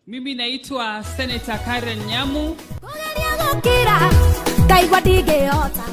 Mimi naitwa Senator Karen Nyamu. Kũgeria gũkira ngaigua ndingĩhota.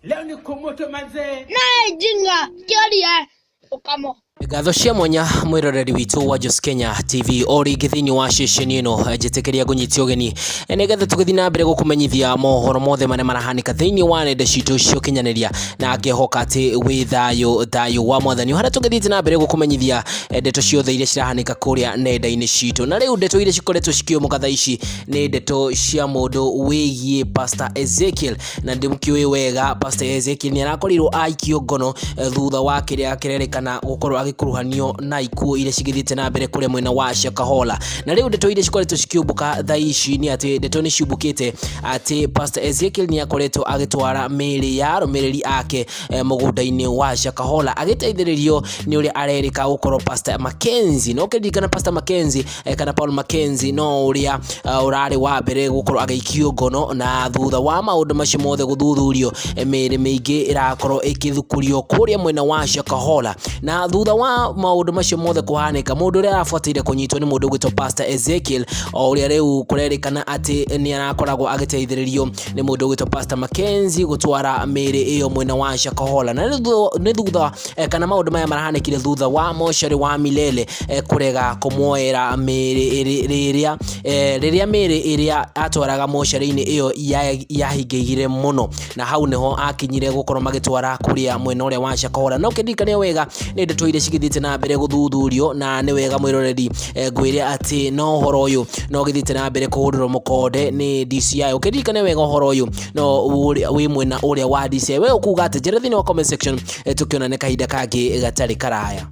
Leo ni kumoto manzee. Naye jinga kĩoria ũkamo. Ngatho cia mwanya mwĩroreri witũ wa Jos Kenya TV o rĩngĩ thĩinĩ wa ceceni ĩno, njĩtĩkĩria ngũnyitie ũgeni nĩgetha tũgĩthiĩ na mbere gũkũmenyithia mohoro mothe marĩa marahanĩka thĩinĩ wa nenda citũ cia ũkinyanĩria, na ngehoka atĩ wĩ thayũ, thayũ wa mwathani, harĩa tũgĩthiĩte na mbere gũkũmenyithia ndeto ciothe iria cirahanĩka kũrĩa nenda-inĩ citũ. Na rĩu ndeto iria cikoretwo cikĩũmũka thaa ici nĩ ndeto cia mũndũ wĩgiĩ Pastor Ezekiel, na ndĩmũkĩũĩ wega Pastor Ezekiel nĩ arakorirwo aikio ngono thutha wa kĩrĩa kĩrerĩkana gũkorwo agĩkuruhanio na ikuũ iria cigĩthiĩte na mbere kũrĩa mwena wa Shakahola. Na rĩu ndeto iria cikoretwo cikĩũmbũka thaa ici nĩ atĩ ndeto nĩ ciũmbũkĩte atĩ Pastor Ezekiel nĩ akoretwo agĩtwara mĩĩrĩ ya arũmĩrĩri ake mũgũnda-inĩ wa Shakahola agĩteithĩrĩrio nĩ ũrĩa arerĩka gũkorwo Pastor Mackenzie. No ũkĩririkana Pastor Mackenzie kana Paul Mackenzie no ũrĩa ũrarĩ wa mbere gũkorwo agĩikio ngono, na thutha wa maũndũ macio mothe gũthuthurio, mĩĩrĩ mĩingĩ ĩrakorwo ĩkĩthukurio kũrĩa mwena wa Shakahola. Na thutha wa maũndũ macio mothe kũhanĩka, mũndũ ũrĩa arabuatĩire kũnyitwo nĩ mũndũ ũgwĩtwo Pastor Ezekiel, o ũrĩa rĩu kũrerĩkana atĩ nĩ arakoragwo agĩteithĩrĩrio nĩ mũndũ ũgwĩtwo Pastor Mackenzie gũtwara mĩĩrĩ ĩyo mwena wa Shakahola. Na nĩ thutha kana maũndũ maya marahanĩkire thutha wa mocarĩ wa Milele kũrega kũmuoera mĩĩrĩ rĩrĩa mĩĩrĩ ĩrĩa atwaraga mocarĩ-inĩ ĩyo yahingĩire mũno, na hau nĩho akinyire gũkorwo magĩtwara kũrĩa mwena ũrĩa wa Shakahola. Na ũkĩririkane wega nĩ ndeto iria cigĩthiĩte na mbere gũthuthurio, na nĩ wega mwĩroreri ngwĩre atĩ no ũhoro ũyũ no ũgĩthiĩte na mbere kũhũrĩrwo mũkonde nĩ DCI. Ũkĩririkane wega ũhoro ũyũ no wĩ mwena ũrĩa wa DCI. We ũkuga atĩ njĩra thĩinĩ wa comment section, tũkĩonane kahinda kangĩ gatarĩ karaya.